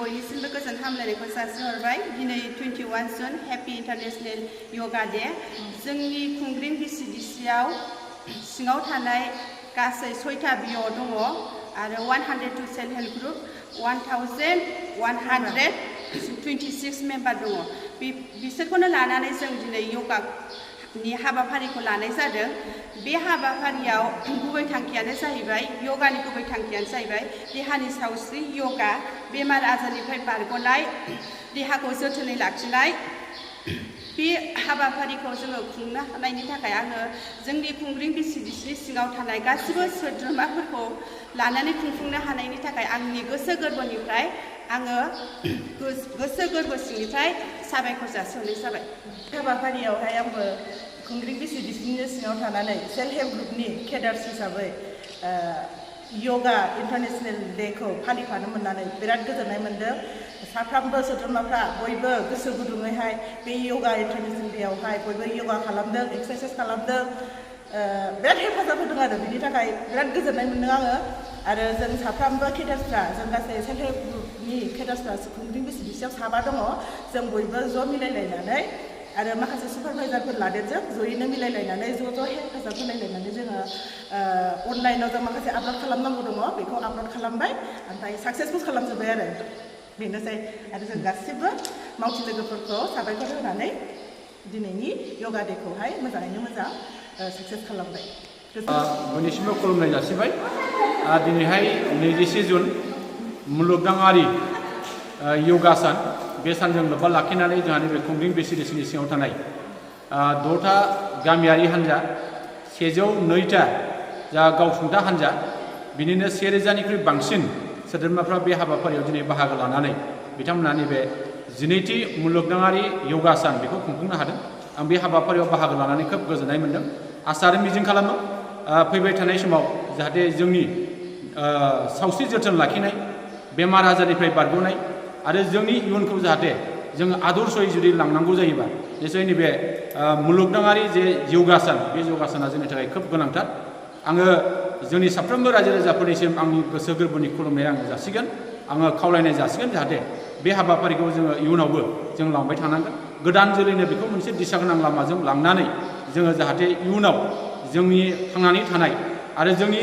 बयनिसिमबो गोजोन हामलायनायखौ जासिहरबाय। दिनै 21 जुन हेपि इन्टारनेशनेल योगा डे। जोंनि खुंग्रिं BCDC-आव सिङाव थानाय गासै 6टा बिअ दङ आरो 102 सेल्फ हेल्प ग्रुप 1126 मेम्बार दङ। बिसोरखौनो लानानै जों दिनै योगानि हाबाफारिखौ लानाय जादों। बे हाबाफारियाव गुबै थांखियानो जाहैबाय योगानि गुबै थांखियानो जाहैबाय देहानि सावस्रि योगा, बेमार आजारनिफ्राय बारग'नाय, देहाखौ जोथोनै लाखिनाय। बे हाबाफारिखौ जोङो खुंनो हानायनि थाखाय आङो जोंनि खुंग्रिं BCDC-नि सिङाव थानाय गासिबो सोद्रोमाफोरखौ लानानै खुंफुंनो हानायनि थाखाय आंनि गोसो गोरबोनिफ्राय आङो गोसो गोरबो सिंनिफ्राय साबायखर जासिहरनाय जाबाय। हाबाफारियावहाय आंबो खुंग्रिं BCDC-नि सिङाव थानानै सेल्फ हेल्प ग्रुपनि केडार्स हिसाबै योगा इन्टारनेशनेल डेखौ फालिफानो मोननानै बिराद गोजोननाय मोन्दों। साफ्रोमबो सोद्रोमाफ्रा बयबो गोसो गुदुङैहाय बे योगा इन्टारनेशनेल डेआवहाय बयबो योगा खालामदों, एक्सारसाइज खालामदों, बिराद हेफाजाब होदों आरो बिनि थाखाय बिराद गोजोननाय मोन्दों आङो। आरो जों साफ्रोमबो केडार्सफ्रा, जों गासै सेल्फ हेल्प ग्रुपनि केडार्सफ्रा खुंग्रिं BCDC-आव 7 दङ। जों बयबो ज' मिलायलायनानै आरो माखासे सुपारभाइजारफोर लादेरजों ज'यैनो मिलायलायनानै ज' हेफाजाब होलायलायनानै जोङो अनलाइनाव जों माखासे आपल'ड खालामनांगौ दङ, बेखौ आपल'ड खालामबाय, ओमफ्राय साक्सेसफुल खालामजोब्बाय आरो बेनोसै। आरो जों गासिबो मावथि लोगोफोरखौ साबायखर होनानै दिनैनि योगा डेखौहाय मोजाङैनो मोजां साक्सेस खालामबाय। बयनिसिमबो खुलुमनाय जासिबाय। दिनैहाय 21 जुन मुलुगनाङारि योगा सान। बे सानजों लोब्बा लाखिनानै जोंहा नैबे खुंग्रिं BCDC-नि सिङाव थानाय 6टा गामियारि हान्जा, 102टा जा गावसुंथा हान्जा, बिनिनो 1000निख्रुइ बांसिन सोद्रोमाफ्रा बे हाबाफारियाव दिनै बाहागो लानानै बिथांमोना नैबे 12थि मुलुगनाङारि योगा सान बेखौ खुंफुंनो हादों। आं बे हाबाफारियाव बाहागो लानानै खोब गोजोननाय मोन्दों। आसा आरो मिजिं खालामो फैबाय थानाय समाव जाहाथे जोंनि सावस्रि जोथोन लाखिनाय, बेमार आजारनिफ्राय बारग'नाय आरो जोंनि इयुनखौ जाहाथे जोङो आदर्शयै जुदि लांनांगौ जायोबा निसय नैबे मुलुगनाङारि जे योगा सान, बे योगा साना जोंनि थाखाय खोब गोनांथार। आङो जोंनि साफ्रोमबो रायजो राजाफोरनिसिम आंनि गोसो गोरबोनि खुलुमनाय आङो जासिगोन, आङो खावलायनाय जासिगोन जाहाथे बे हाबाफारिखौ जोङो इयुनावबो जों लांबाय थानांगोन। गोदान जोलैनो बेखौ मोनसे दिशा गोनां लामाजों लांनानै जोङो जाहाथे इयुनाव जोंनि थांनानै थानाय आरो जोंनि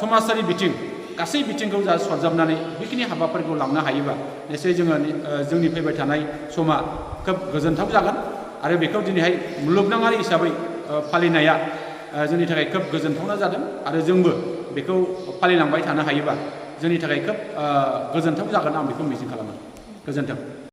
समाजारि बिथिं गासै बिथिंखौ जा सरजाबनानै बेखिनि हाबाफारिखौ लांनो हायोबा निसय जोङो जोंनि फैबाय थानाय समा खोब गोजोनथाव जागोन। आरो बेखौ दिनैहाय मुलुगनाङारि हिसाबै फालिनाया जोंनि थाखाय खोब गोजोनथावना जादों आरो जोंबो बेखौ फालिलांबाय थानो हायोबा जोंनि थाखाय खोब गोजोनथाव जागोन, आं बेखौ मिजिं खालामो। गोजोन्थों।